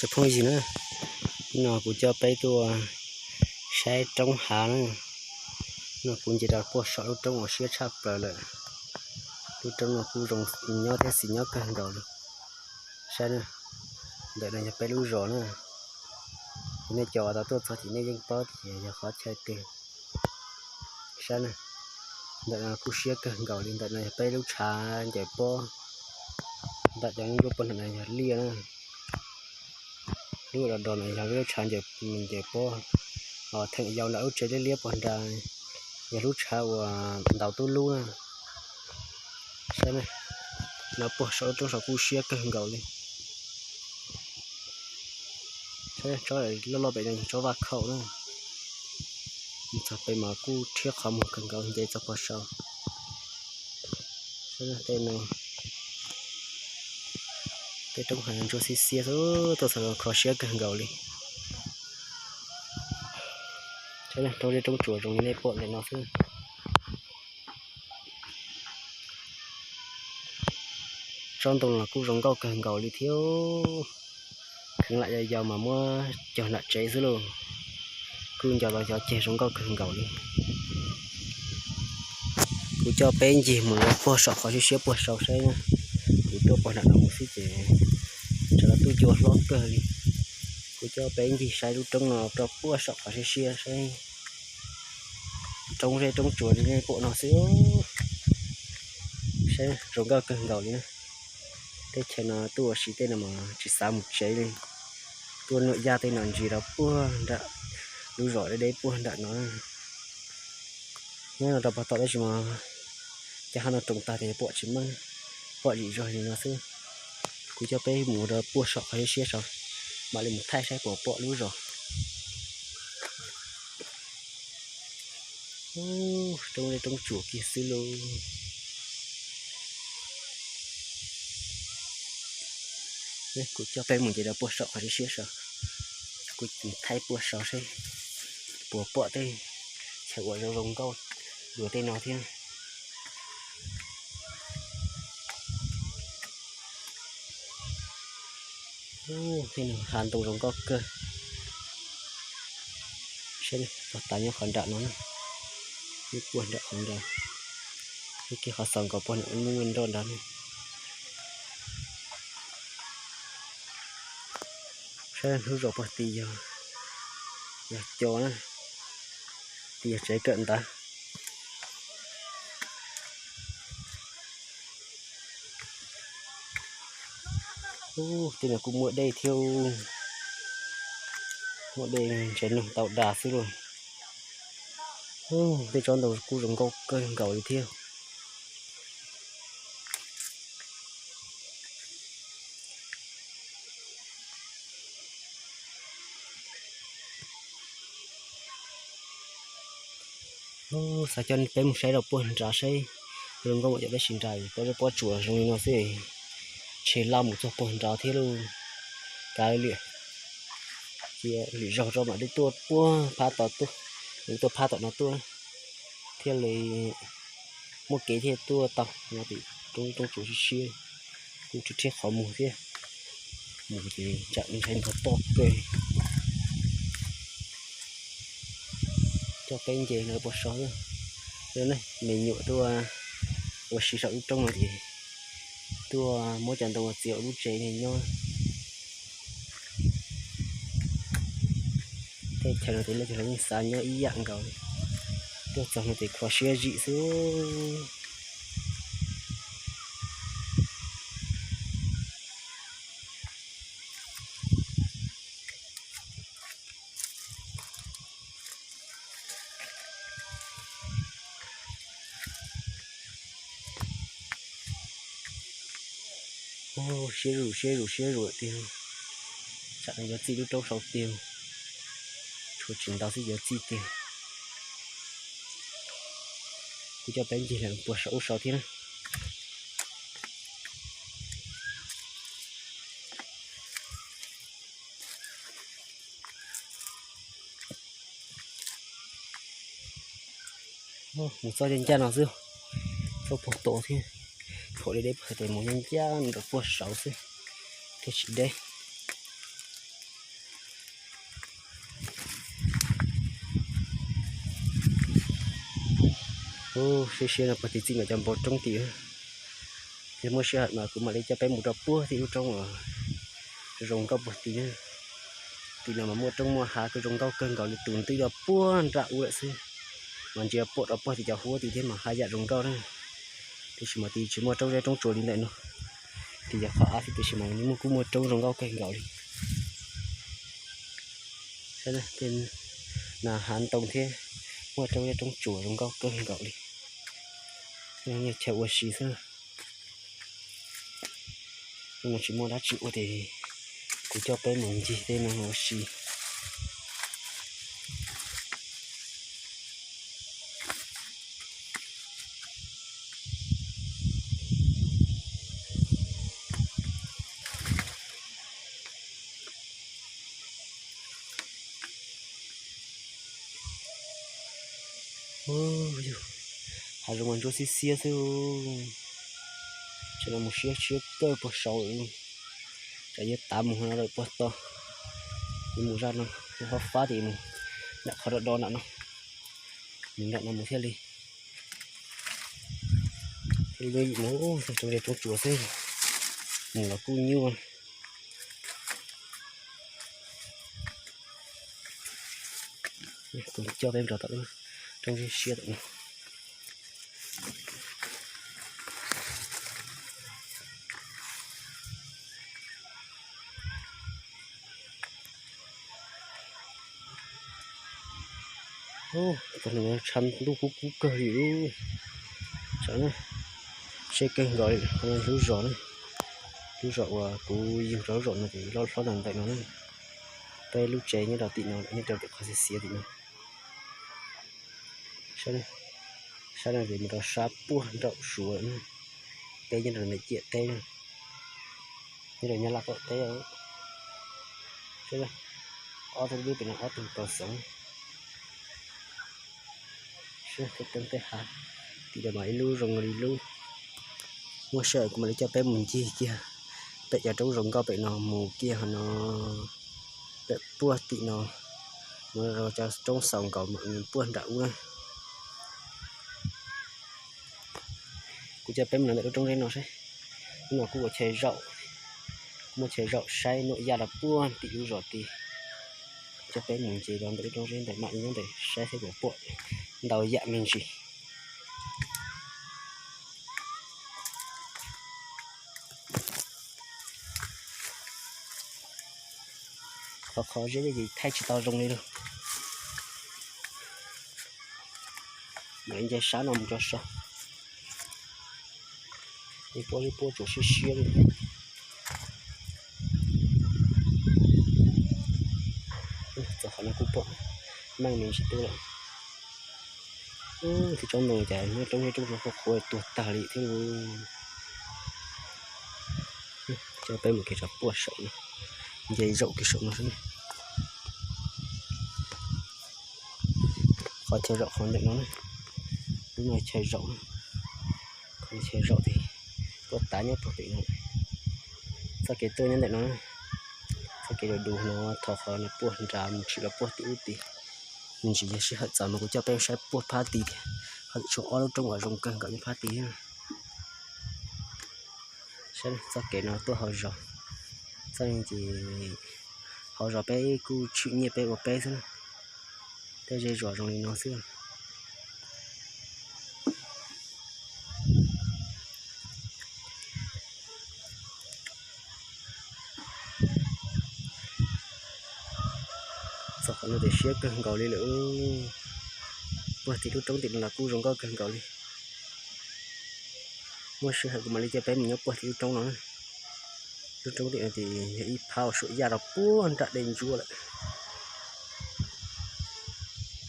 Cov phooj ywg na, no kuv coj peb tuaj saib roob hav na. No kuv nce rau puag saum lub roob uas siab tshaj plaws lawm. Lub roob no kuj zoo nyob thiab xis nyob kawg nkaus li. Saib na, ntawm no yog peb lub zos na. Nej cov uas tau tuaj txog ces nej yeej paub tias yog qhov chaw twg. Saib na, ntawm no kuj siab kawg nkaus li. Ntawm no yog peb lub tshav ncaws pob. Ntawm cov nruab puag nram no yog liaj na. Lub do do no yog lub tshav ncaws pob. Theem yau nram lub tsev liab liab puag nrad yog lub tshav uas ntaus tub lub na. Saib na, no puag saum lub roob saud kuj siab kawg nkaus li. Tsob loj loj pem no yog tsob vaj khaum na. Mus txog pem mas kuj rhiab qhov muag kawg nkaus nce txog puag saud. Tej no, tej roob hav ntsuab xiab xiab xwb, tuaj txog kho siab kawg nkaus li. Roob liab roob tsuas zoo li nej pom ntawm no xwb. Tsob ntoo los kuj zoo nkauj kawg nkaus li thiab. Kheev lam yau yau mas muab cog nram tsev xwb lauj. Kuj nco los cov ceg zoo nkauj kawg nkaus li. Kuv coj peb ncig mus rau puag saum qhov siab siab puag saud saib. Kuv tuaj puag nram no mus xwb ces tsam los tuaj cua hlob kawg li. Kuv coj peb ncig saib lub roob no rau puag saum qhov siab siab saib. Roob zeb roob tsuas li nej pom no xwb. Saib zoo nkauj kawg nkaus li na. Teb chaws no tuaj ua si tej no mas tsis xav mus tsev li. Tuaj nuam yaj tej no ntsis rau puag nram lub zos deb deb puag nram no. Nyob no rau puag tom tab sis mas cov hav no roos tag ces pom tsis meej, pom zim zog li no xwb. Kuv coj peb mus rau puag saum qhov siab siab saud, mam li mus thaij saib puas pom lub zos. Roob zeb roob tsuas kiag xwb lauj. Kuv coj peb mus nce rau puag saum qhov siab siab saud, kuv thaij puag saud seb puas pom tej chaw uas zoo zoo nkauj dua tej no thiab. Tej no hav ntoo zoo nkauj kawg. Saib, txog tas nyob qhov nram no, nyob puag nram qhov nrad, nyob kiag qhov xaus nkaus puag nram lub nroog nrad ne. Saib lub zos puag tid yog, yog cov na, tid yog tsev kawm ntawv. Ub, tej no kuj muaj dej thiab. Muaj dej ntshe nug tau dag xwb lauj. Ub, tej tsob ntoo kuj zoo nkauj kawg nkaus li thiab. Xav coj peb mus saib rau puag nrad saib zoo nkauj ua cas tab sis nrad pob zeb pob tsuas zoo li no xwb. Ntshe laj mus txog puag nrad thiab lauj. Kav liam, cia lwm zaug rau mam li tuaj puag phab tom tuaj, mam li tuaj phab tom no tuaj thiaj li muaj kev thiaj tuaj tau no. Tim roob tsuas siab siab, kuj rhiab qhov muag thiab. Mus ces tsam ntshai ntog toj kawg. Coj peb nce no puag saud. Me nyuam tuaj ua si saum lub roob no ces tuaj muab cov ntoo ua txiav ua lub tsev nyob. Tej chaw no ces nej cov yeej xav nyob ib yam nkaus li. Tuaj txog no ces kho siab zim xwb. Siab zus siab zus siab zus tiag. Tsam no yuav txij lub roob saud tiag. Tshuav tsis ntau xwb yuav txij tiag. Kuv coj peb ncig lawm puag saum ub saud thiab na. Mus txoj ncaj ncaj no xwb, txoj puag tod thiab. Thaum deb deb puag tes mus ncaj ncaj ntawm puag saud xwb thiaj tsis deb. Siab siab no puag tim txij nkawm cov npoo roob tim, yog muaj sij hawm mas kuv mam li coj peb mus rau puag tim lub roob uas zoo nkauj puag tim na. Tim no mas muaj roob muaj hav kuj zoo nkauj kawg nkaus li, tus ntws rau puag nram ub lawm xwb. Mas ntsia pom rau puag tim cov huab tim thiab mas haj yam zoo nkauj na. Tiam sis mas tim tsis muaj roob zeb roob tsuas li ntawm no, tim yog qhov av thiab, tiam sis mas nws muaj kuj muaj roob zoo nkauj kawg nkaus li. Saib na, tej nas hav ntoo thiab muaj roob zeb roob tsuas zoo nkauj kawg nkaus li. Nyob chaw ua si xwb. Hnub no tsis muaj dab tsi ua ces kuv coj peb mus ncig tej no ua si. Hav zoov mas ntsuab xiab xiab xwb. Tam no mus siab siab kawg puag saud, tsam yuav tav mus no lawm puag tod. Yuav mus zaj no, mus hab fab tim mus nram qhov do do nram no, mus nram no mus thiaj li, thiaj li yooj yim mus. Roob zeb roob tsuas xwb, mus los kuj nyuaj. Kuv coj peb rau tom lub roob siab siab tom no. Tog nws tshav ntuj kub kub kawg li. Tsam na, siab kawg nkaus li. Lub zos na, lub zos uas kuv yug rau lub zos no ces loj hlob ntawm no na. Peb lub tsev nyob rau tim no, nyob rau tim qhov xiav xiav tim no. Sab no ces mus rau sab puag nraum Suav na. Peb nyob rau ntawm ciam teb, nyob rau Nyab Laj qaum teb. Ob tug dub pem no ob tug tau xeev. Sab tej roob tej hav, tim no mas ib lub zoo li lub. Muaj sij hawm kuv mam li coj peb mus ncig kiag pem cov roob zoo nkauj pem no mus kiag ho no, pem puag tim no, mus rau cov roob xaus nkaus mam mus puag nram ub na. Kuv coj peb mus ntawm lub roob zeb no saib. Hnub no kuj ua chaw zaum, kuj muaj chaw zaum saib nuam yaj rau puag tim lub zos tid. Coj peb mus ncig rau ntawm lub roob zeb ntawm mam li nyob ntawm saib seb puas pom ntau yam me ntsis. Qhov qhov zeb ces thaij tsis tau zoo li lawm. Mam li nce sab no mus rau saud. Ib puab ib puab tsuas siab siab li. Txog qhov no kuj pom meej me ntsis twb lawm. Tus tsob ntoo cas nyob roob zeb roob tsuas qhuav qhuav tuag tag li thiab. Coj peb mus kiag rau puag saum no, nce zaum kiag saum no xwb. Qhov chaw zaum qhov ntawm no, lub no chaw zaum, qhov chaw zaum tid, tuaj tav nyob puag pem no. Txoj kev tuaj nyob ntawm no, txoj kev du du no thov qhov no puag nrad mus tshwm rau puag tim ub tid. Me ntsis yog sij hawm txaus mas kuv coj peb saib puag phab tid thiab, ho tshuav ob lub roob uas zoo kawg nkaus nyob phab tid thiab. Saib txoj kev no tuaj hauv zos, txoj no ces hauv zos peb kuj tshwm nyiaj peb ua peb xwb na. Tej zej zos zoo li no xwb. Txog qhov no ces siab kawg nkaus li lawm. Puag tim lub roob tim no los kuj zoo nkauj kawg nkaus li. Muaj sij hawm kuv mam li coj peb mus nyob puag tim lub roob no. Lub roob tim no ces yog ib phab uas suam yaj rau puag nram dej ntsuab lawm.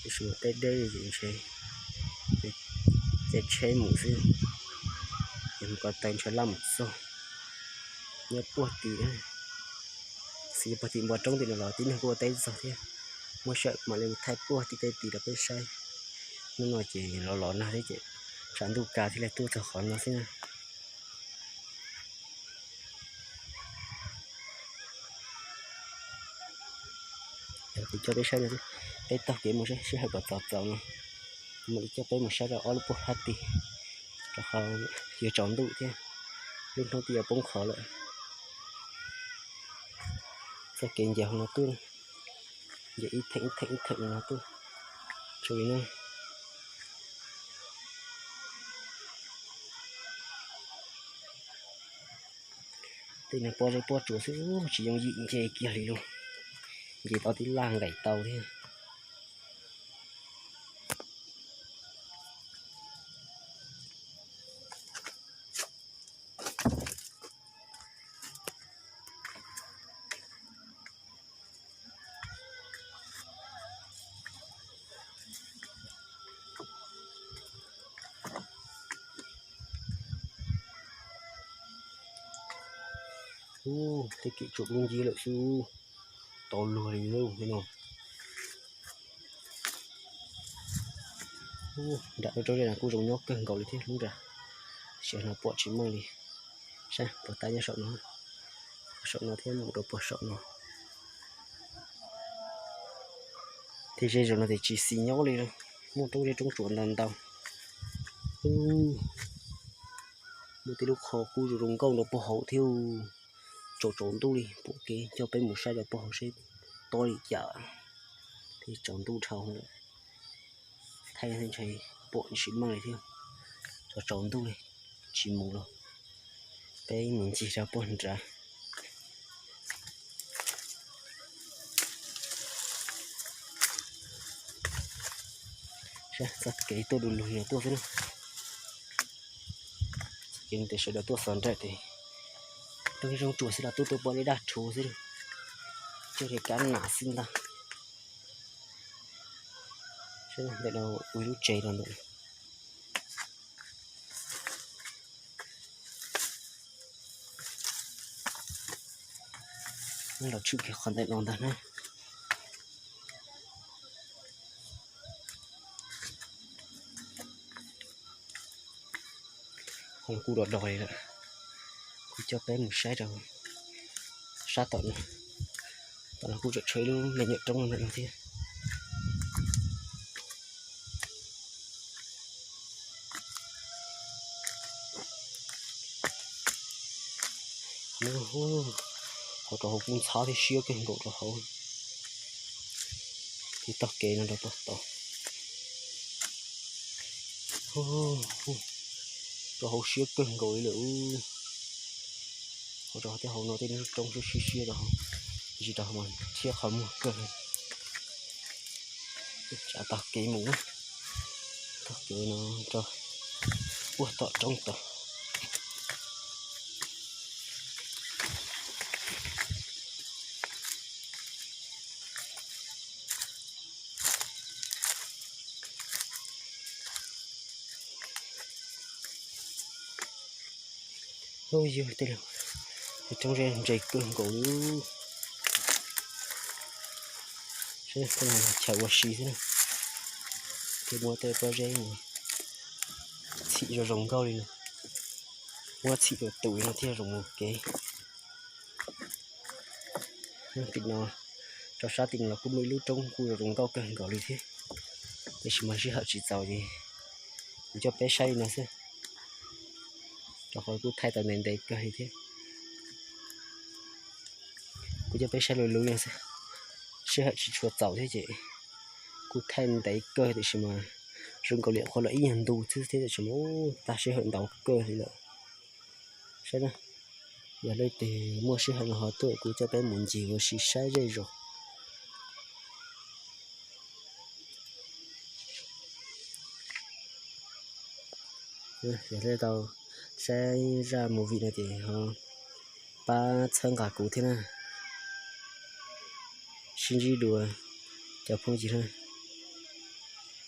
Tiam sis mas tej deb ces ntshe caij tsheb mus xwb, yog mus ko taw ntshe laj mus txog. Nyob puag tim, xws li puag tim npoo roob tim no los tib neeg kuj ua teb txog thiab. Muaj sij hawm mam li mus thaij puag tim tej tid rau peb saib. Hnub no ces los los nag thiab ces tshav ntuj kav thiaj li tuaj txog qhov no xwb na. Kuv coj peb saib no, peb taug kev mus saib sij hawm kom txaus txaus no. Mam li coj peb mus saib rau ob lub puag phab tid, rau qhov yuav tsaus ntuj thiab, lub hnub twb yuav poob qho lawm. Txoj kev nce hauv no tuaj, nce ib theem ib theem ib theem no tuaj, tsuas li no. Tej no pob zeb pob tsuas xwb, tsis yooj yim nce kiag li lauj, nce tau tib laj nqaim tau thiab. Ub, tej kev tsuam muaj ncig lawm xwb, tau luag li no. Nram lub roob zeb no kuj zoo nyob kawg nkaus li thiab lub nram, tiam sis no pom tsis meej li. Saib puas tab nyob saum no, saum no thiab mus rau puag saum no. Tej zej zos no ces tsis xis nyob li, muaj roob zeb roob tsuas ntau ntau. Muaj tej lub qhov kuj zoo zoo nkauj rau puag hauv thiab. Tsaus tsaus ntuj li, pom kev coj peb mus saib rau puag hauv seb tob li cas. Tej tsaus ntuj dhau lawm, thaij ntshai pom tsis meej li thiab. Tsaus tsaus ntuj li, tsis mus lawm, peb mus ncig rau puag nrad. Saib txoj kev tuaj du lug no tuaj xwb na. Txoj kev tes sawv daws tuaj xov nraim tes, roob zeb roob tsuas xwb los tuaj tuaj pom dej daj rhuv xwb, coj li kab nas xwb ntag. Saib ntawm no ua ib lub tsev rau ntawm no. Los tshwm kiag qhov ntawm no ntag na. Ho kuj do do li lawm, kuv coj peb mus saib rau sab tom no. Tom no kuj tseem tshuav ib lub me nyuam roob ntawm no thiab. Hauv rau hauv kuj ntxhab thiab siab kawg nkaus rau hauv. Tiv tog kev no rau tog tod. Rau hauv siab kawg nkaus li lawm. Hauv rau tej hauv no tej roob siab siab rau hauv, tsis rau hauv mas thiab qhov muag kawg. Tsav tog kev mus, tog kev no rau puag tom roob tod. Ub, yog tej roob zeb ntse kawg nkaus li. Saib tej no chaw ua si xwb na, thiab muab tej pob zeb txhim zoo zoo nkauj li no, muab txhim tus tus li no thiaj zoo mus kev. Tim no, rau sab tim no los kuj muaj ib lub roob kuj zoo zoo nkauj kawg nkaus li thiab, tiam sis mas sij hawm tsis txaus ces kuv coj peb saib li no xwb, rau qhov kuj thaij tau ntev ntev kawg li thiab. Kuv coj peb saib luv luv li no xwb, sij hawm tsis tshua txaus thiab ces kuj thaij ntev kawg tiam sis mas zoo nkaus li qhuav los ib nyuag ntu xwb thiab tiam sis mas tag sij hawm ntau kawg li lawm. Saib na, yog leej twg muaj sij hawm no ho tuaj kuv coj peb mus ncig ua si saib zej zos. Yog leej tau saib zaj movie no ces ho pab txhawb nqa kuv thiab na. Sib ntsib dua cov phooj ywg na.